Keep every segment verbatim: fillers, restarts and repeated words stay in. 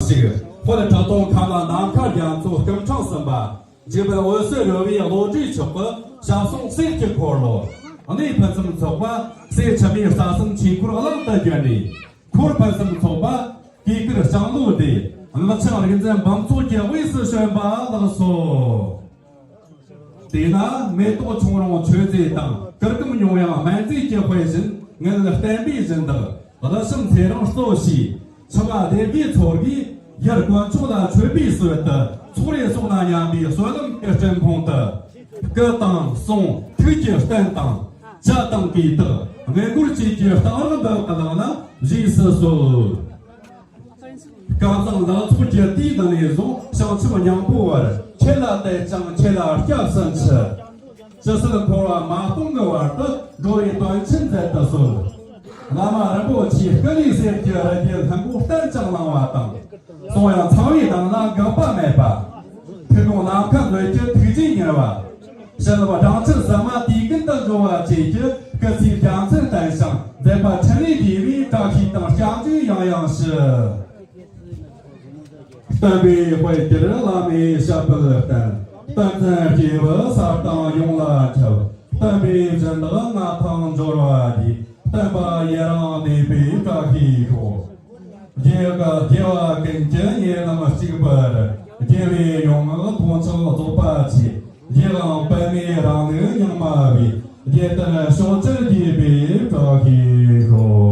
ཞིག་དཔལ་ཁྲི་སྟོང་ཁ་ལ་ནམ་མཁའ་རྒྱ་མཚོ་སྐུ་འཕྲེང་གསུམ་པ། འཇིགས་མེད་འོད་གསལ་རོལ་པའི་བློ་གྲོས་མཆོག་གི་ཞབས་ཟུང་གསེར་གྱི་འཁོར་ལོ། གནས་ཕུན་སུམ་ཚོགས་པ་སྲས་འཆི་མེད་རྩ་གསུམ་ཆོས་འཁོར་གླིང་དུ་བསྐྱོད་ནས། འཁོར་ཕུན་སུམ་ཚོགས་པ་གུས་བཀུར་ལྕང་ལོའི་སྡེ། སྔགས་འཆང་རིག་འཛིན་འབུམ་ཚོགས་ཀྱི་དབུས་སུ་བྱོན་པ་ལགས་སོ། དེས་ན་མེ་ཏོག་ཆུང་རུང་མཆོད་རྫས་དང་། གུར་གུམ་ཉུང་ཡང་སྨན་རྫས་ཀྱི་དཔལ་བཞིན། དངུལ་བསྟན་པའི་སྦྱིན་བདག་རིན་ཆེན་ཚེ་རིང་གཙོ་བྱས། ཕྱུ་པ་སྡེ་དགུའི་ཚོགས་ཀྱིས་ཡར་དཀོན་མཆོག་ལ་མཆོད་པའི་ཚུལ་དུ། ཚོགས་རེ་སོགས་ལ་མཉམ་པའི་བསོད་ནམས་ཀྱི་སྤྲིན་ཕུང་དུ། སྐུ་དང་གསུང་ཐུགས་ཀྱི་རྟེན་དང་། ཇ་དང་གོས་དག་དངུལ་སྒོར་བཅས་ཀྱི་གཏང་རག་འདི་བླངས་ན་རྗེས་སུ་གསོལ། སྐལ་བཟང་ལག་ཚོགས་ཀྱི་དུས་ནམ་ནས་བཟུང་བྱང་ཆུབ་སྙིང་པོའི་བར། ཁྱེད་ལ་དད་ཅིང་ཁྱེད་ལ་སྐྱབས་སུ་མཆི། ཇི་སྲིད་འཁོར་བ་མ་སྟོངས་ཀྱི་བར་དུ། འགྲོ་བའི་དོན་ཆེན་མཛད་དུ་གསོལ། བླ་མ་རིན་པོ་ཆེའི་སྐུ་ལུས་གསེར་གྱི་རི་རྒྱལ་ལྷུན་པོ་བརྟན་ཅིང་བླངས་པ་དང་། གསུང་དབྱངས་ཚངས་པའི་ནང་ན་འགག་པ་མེད་པ། ཐུགས་དགོངས་ནམ་མཁའ་འདོད་ཀྱི་ཐུགས་རྗེ་མྱུར་བ། བྱིན་རླབས་སྦྲང་ཆར་ཟིལ་མ་དུས་ཀུན་དུ་འཇོ་བ་བཅས་ཀྱི་སྐུ་ཚེའི་རྒྱལ་མཚན་བརྟན་ཞིང་མཛད་པ་འཕྲིན་ལས་རྒྱས་པའི་བཀྲ་ཤིས་དང་སྐྱབས་འཇུག་ཡང་ཡང་ཞུ། སྟོན་པའི་དཔལ་གྱུར་བླ་མའི་ཞབས་པད་བརྟན། བསྟན་འཛིན་སྐྱེས་བུ་ས་དང་ཡོངས་ལ་ཁྱབ། སྟོན་པའི་སྦྱིན་བདག་མངའ་ཐང་འབྱོར་བ་འདིས། སྟོན་པ་ཡི་རང་གནས་པའི་བཀྲ་ཤིས་ཤོག། རྒྱལ་བ་རྒྱལ་བ་ཀུན་གྱི་ཉེ་ལམ་གཅིག་པར། རྒྱལ་བའི་ཡོངས་བསྔགས་མཐོང་ཆོས་རྫོགས་པ་ཆེ། རྗེ་རང་པདྨའི་རིང་ལུགས་རྙིང་མ་བའི། རྒྱལ་དར་ཕྱོགས་བཅུར་རྒྱས་པའི་བཀྲ་ཤིས་ཤོག།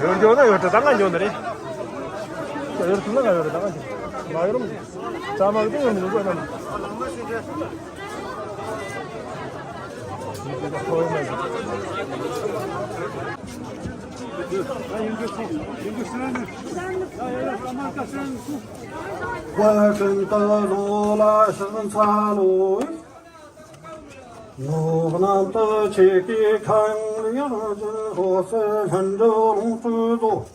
ཡོད་འགྱོ་ན་ཡོད་ད་ང་འགྱོ་ན་རེད། ཡོད་ཐུབ་ན་ང་ཡོད་ད་ང་འགྱོ་མ་ཡོད་རུང་ཙམ་མ་གི་ཡོད་མི་འགྱོ་ན། ཀུན་ཏུ་བཟང་ལ་ཕྱག་འཚལ་ལོ། ངོ་གནམ་དུ་ཆེ་གེ་ཁང་ལས་རང་བཞིན་འོད་ཟེར་ལྷུན་གྲུབ་ལོངས་སྤྲུལ་རྫོགས།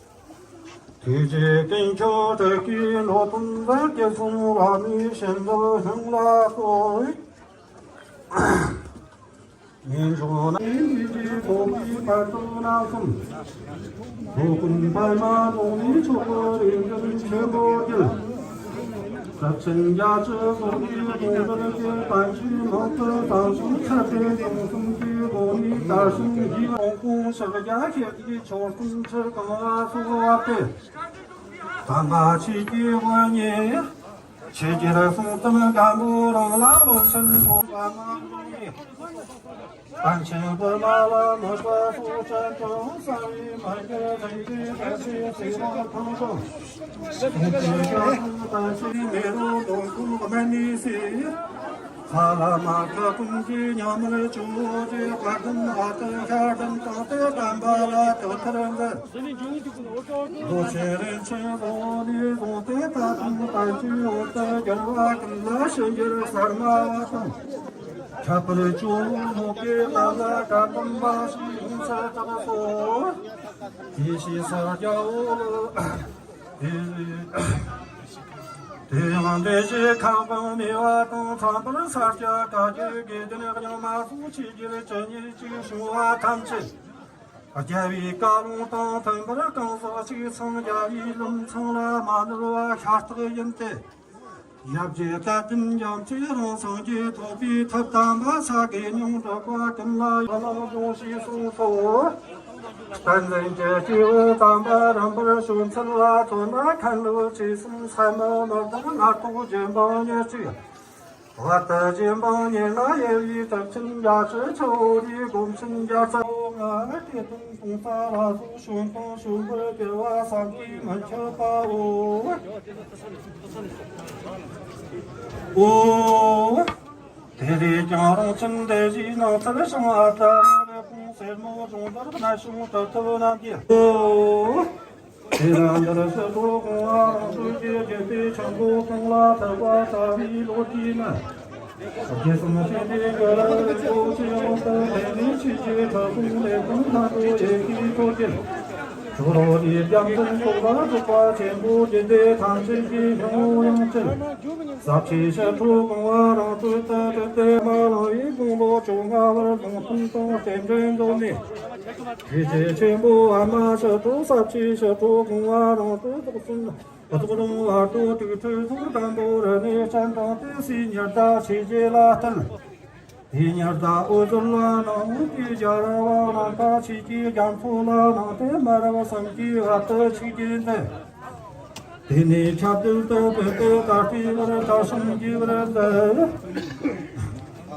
ཐུགས་རྗེ་ཀུན་ཁྱབ་དྲུག་གི་འགྲོ་དོན་མཛད། ཀུན་གསུམ་བླ་མའི་ཞིང་རྡུལ་ལྷུན་ལ་སོགས། ངན་སོང་ན་ཡིན་གྱི་ཐོབ་པའི་བར་དུ་ན་གསུམ། འགྲོ་ཀུན་པདྨ་འབྱུང་གནས་མཆོག་གི་རིག་འཛིན་ཆེན་པོ་ཀུན། གྲུབ་ཆེན་རྒྱ་ཆེ་སོགས་ཀྱི་དགོངས་པར་བཞེད། པཎ་ཆེན་མང་དུ་བཏང་ཞིང་ཁྱབ་སྤེལ་གསུང་གསུམ་གྱི་སྒོ་ནས་དར་ཞིང་རྒྱས། ཨོཾ་ཀུན་ཕྱག་རྒྱ་ཤེལ་གྱི་ཕྱོགས་གསུམ་ཕྱིར་གང་བ་སོགས་པ་སྟེ། དམ་པ་ཆོས་ཀྱི་དབུ་བརྙེས། ཆོས་རྒྱལ་གསུང་རྩོམ་སྒམ་པོ་རང་ལ་བློ་ཆེན་གོ་བ་མ་བྱུང་བས། པཎ་ཆེན་པདྨ་ལ་མོས་པ་སོགས་ཅན་དུ་གསང་བའི་མ་གྱུར་ལྷུན་གྱིས་གྲུབ་པའི་ཚེ་དབང་ཐང་དང་། གསུང་གི་ཞལ་དུ་བསྟན་ཞིང་མེ་རོ་སྟོང་ཁུང་སྨད་ནས་གསལ། ས་ལ་མ་ཁ་ཀུན་གྱི་ཉམས་མེད་ཆུ་བོ་ཆེ། བཀའ་གདམས་ཨ་ཏི་ཤ་གདམས་དང་སྟེ། བསྟན་པ་ལ་དག་ཐེར་མཛད། རྡོ་རྗེ་རིན་ཆེན་བཟང་པོ་ནས་བཟུང་སྟེ། ད་དུང་བསྟན་བཅོས་འོག་ཏུ་གྱུར་པ་ཀུན་ལ་ཕྱི་འགྱུར་གསར་མ་བ་དང་། ཁྱད་པར་ཇོ་བོ་ནོར་བུའི་བླ་མ་བཀའ་གདམས་པ་ཞིག་ཡིན་ཚུལ་གྲགས་སོ། དེ་ཕྱིས་སུ་རྒྱལ་པོ་ལ། དེ་ཡང་འདི་ཞིག་ཁང་པ་མེ་བ་དང་མཚམས་པར་ས་སྐྱ་བཀའ་བརྒྱུད་དགེ་ལྡན་རྙིང་མ་སོགས་ཆོས་བརྒྱུད་ཇི་སྙེད་ཅིག་བྱུང་བ་ཐམས་ཅད། རྒྱལ་བའི་བཀའ་ལུང་དང་མཐུན་པར་གང་ཟག་གཅིག་ཚང་རྒྱལ་བའི་ལམ་ཚང་ལ་མ་ནོར་བ་ཤ་སྟག་ཡིན་ཏེ། ཡབ་རྗེ་བཀའ་བསྟན་རྒྱ་མཚོའི་རང་སངས་རྒྱས་ཐོབ་པའི་ཐབས་དམ་པ་ས་དགེ་སྙོམས་སྒྲུབ་པ་ཀུན་ལ་ཡང་ལ་སྦྱོང་ཞེས་གསུངས་སོ། བསྟན་འཛིན་གྱི་སྐྱེས་བུ་དམ་པ་རིམ་པར་བྱོན་ཚུལ་ལ་མཚོན་ན། མཁན་སློབ་ཆོས་གསུམ་སེམས་མི་མི་གདུང་། སྔར་ཐོག་རྒྱུད་འབངས་ཉེར་གཅིག། བར་དུ་རྗེ་འབངས་ཉེར་ལྔ་ཡེ་བའི་གྲགས་ཆེན་རྒྱ་ཆེ་ཆུ་བོ་དེའི་སྒོམ་ཆེན་རྒྱ་ཚ་བོ་ང་ལ་དེ་དང་གོང་ས་ལ་སོགས་བྱོན་དང་བྱོན་པར་གྱུར་པ་བསམ་གྱིས་མི་ཁྱབ་པའོ། ཨོ། དེ་ལས་ཀྱང་རང་ཁྱིམ་སྡེ་བཞིའི་ནང་ཚལ་ཞིང་ཨ་ཏ་རུ་རེ་ཁོང་སེར་མོ་སྦྱོང་བརྡར་གནས་ཤིང་གྲུབ་ཐོབ་རྣམས་ཀྱིས། ཨོ། དེ་ལ་འདིར་ཞི་ཁྲོ་གང་བ་རང་གྲོལ་གྱི་རྒྱུད་སྡེ་ཆེན་པོ་གང་ལ་ཐུག་པ་ལྟ་བུའི་ལོ་རྒྱུས་ནི། རྒྱལ་གསུམ་སྤྱི་འདུས་ཀྱི་རིན་པོ་ཆེའི་དབང་དུ་ལྡན་ནས་ཆོས་ཀྱི་ཁྲི་སྲོང་ལས་ཁུངས་ལྷ་འགྲོ་ཡེ་ཤེས་མཚོ་རྒྱལ། ཇོ་རོ་ལས་རྒྱལ་མཚན་ཚོགས་ལ་སོགས་པ་ཆེན་པོ་རྒྱུད་སྡེ་ཐམས་ཅད་ཀྱི་ཕུང་པོ་ཡང་ཕྱིར། ཟབ་ཆོས་ཞི་ཁྲོ་གང་བ་རང་གྲོལ་དུ་གྲུབ་སྟེ་མ་ལང་བའི་དགུང་ལོ་བཅོ་ལྔ་བར་ལུང་སྟོན་དང་རྟེན་འབྲེལ་འཛོམས་ནས། ཐུགས་རྗེ་ཆེན་པོ་ཨ་མ་ཞི་ཁྲོ་ཟབ་ཆོས་ཞི་ཁྲོ་གང་བ་རང་གྲོལ་རྫོགས་སོང་། རྫོགས་ལུང་བར་དུ་དུག་ཁྲོད་ཐོག་དང་པོ་རི་ནས་སྤྱན་དྲངས་ཏེ་སའི་ཉི་ཟླ་ཆོས་རྒྱལ་ལ་བསྟན། དེའི་ཉི་ཟླ་འོད་ཟེར་ལ་གནང་། དེའི་རྒྱལ་བ་ལང་ཀ་ཆོས་ཀྱི་རྒྱ་མཚོ་ལ་གནང་སྟེ་མ་རབས་གསུམ་གྱི་བར་དུ་ཆོས་བརྒྱུད་འཛིན། དེ་ནས་ཁྱབ་བརྡལ་དུ་བུད་དེ་ད་ལྟའི་བར་དར་ཞིང་རྒྱས་པར་མཛད།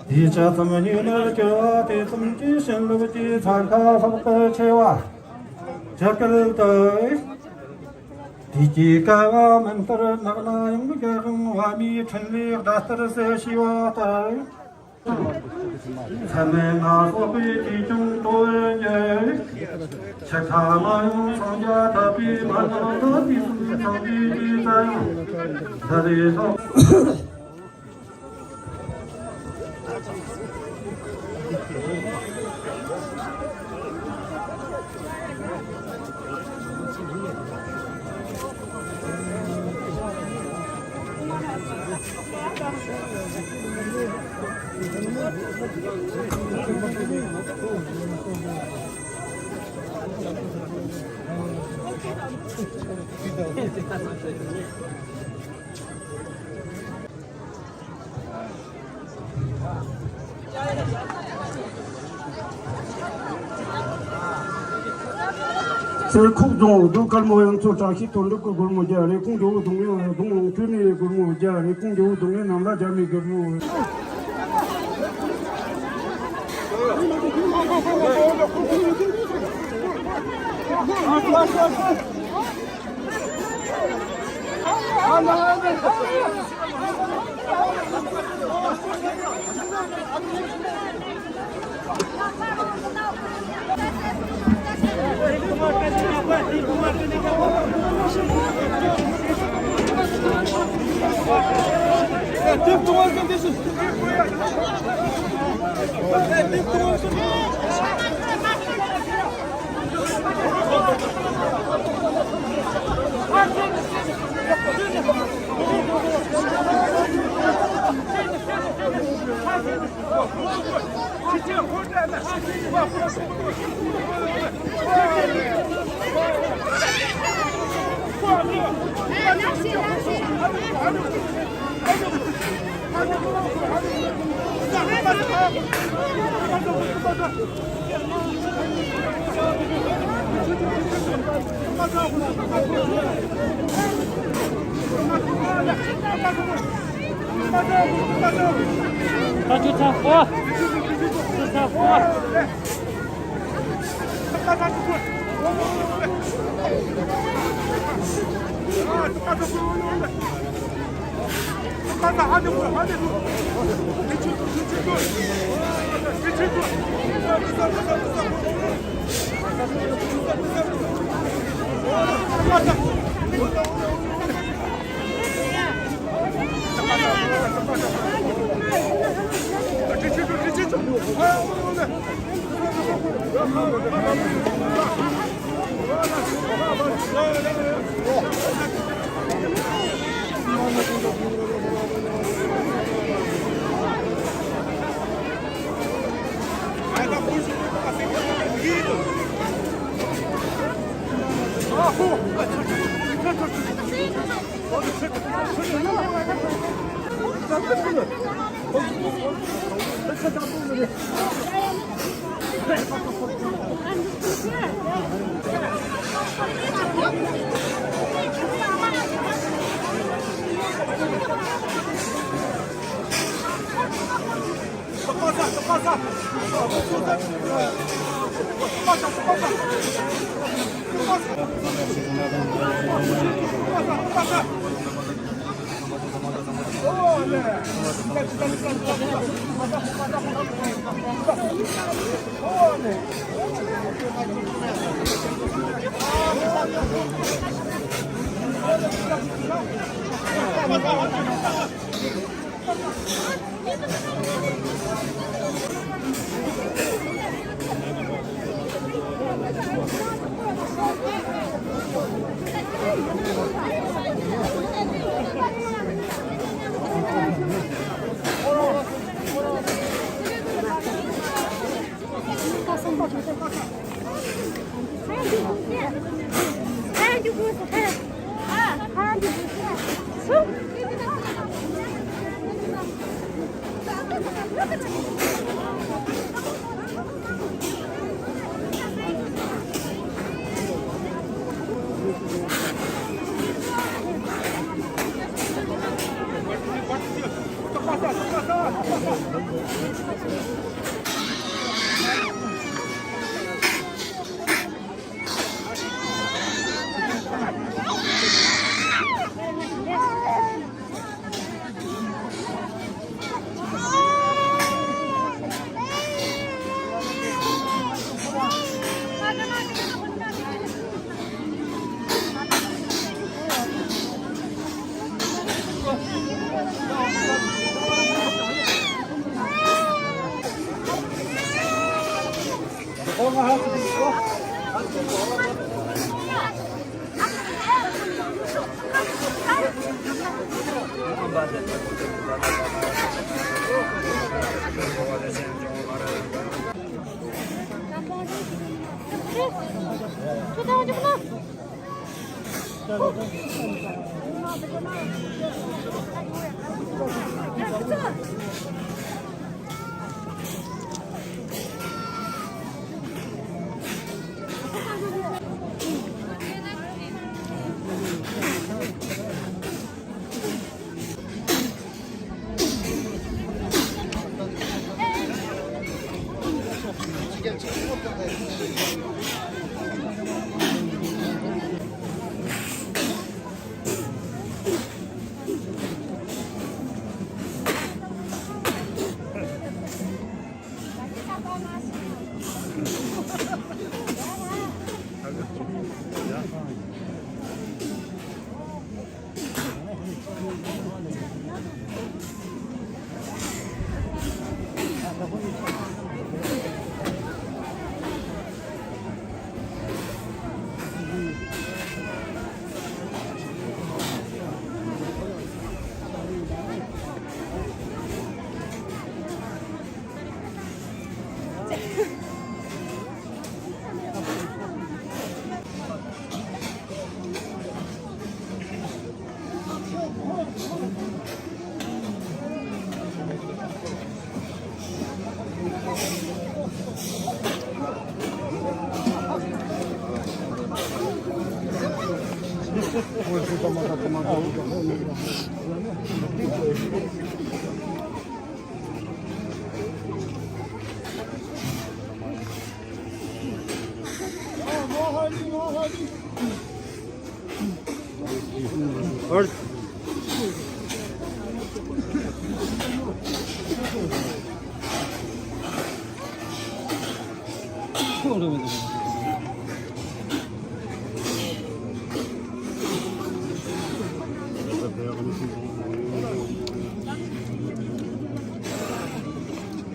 དེའི་ཆ་ཙམ་ཉུང་ནར་གྱུར་པ་དེ་ཙམ་གྱིས་བྱིན་རླབས་ཀྱི་ཚན་ཁ་ལྷག་ཏུ་ཆེ་བ། ཇི་སྐད་དུ། དུས་ཀྱི་བསྐལ་པ་མུན་ལྟར་ནག་ན་ཡང་རྒྱལ་དབང་བ་མོའི་འཕྲིན་ལས་སྒྲ་ལྟར་གསལ་ཞེས་པ་ལྟར། མཚན་མེད་ལྔ་སོགས་པའི་དུས་ཀྱང་གྲོལ་བར་འགྱུར། ཕྱི་ཁ་མ་ཡོང་སངས་རྒྱས་ཐུབ་པའི་མན་ངག་ཏུ་དུས་གསུམ་ཚང་བའི་དུས་སུ་ཡང་། འདི་ལས་ལྷག་གསེར་ཁོག་རྫོང་རྡོ་དཀར་མོ་ཡང་མཚོ་བཀྲ་ཤིས་དོན་གྲུབ་ཀྱི་སྒོར་མོ་བརྒྱ། རེབ་གོང་ཇོ་བོ་གདོང་ལྔ་གདོང་ལུང་སྤྲུལ་མའི་སྒོར་མོ་བརྒྱ། རེབ་གོང་ཇོ་བོ་གདོང་ལྔ་ནམ་ལ་རྒྱ་མའི་སྒོར་མོ།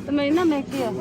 Tama ina me kia.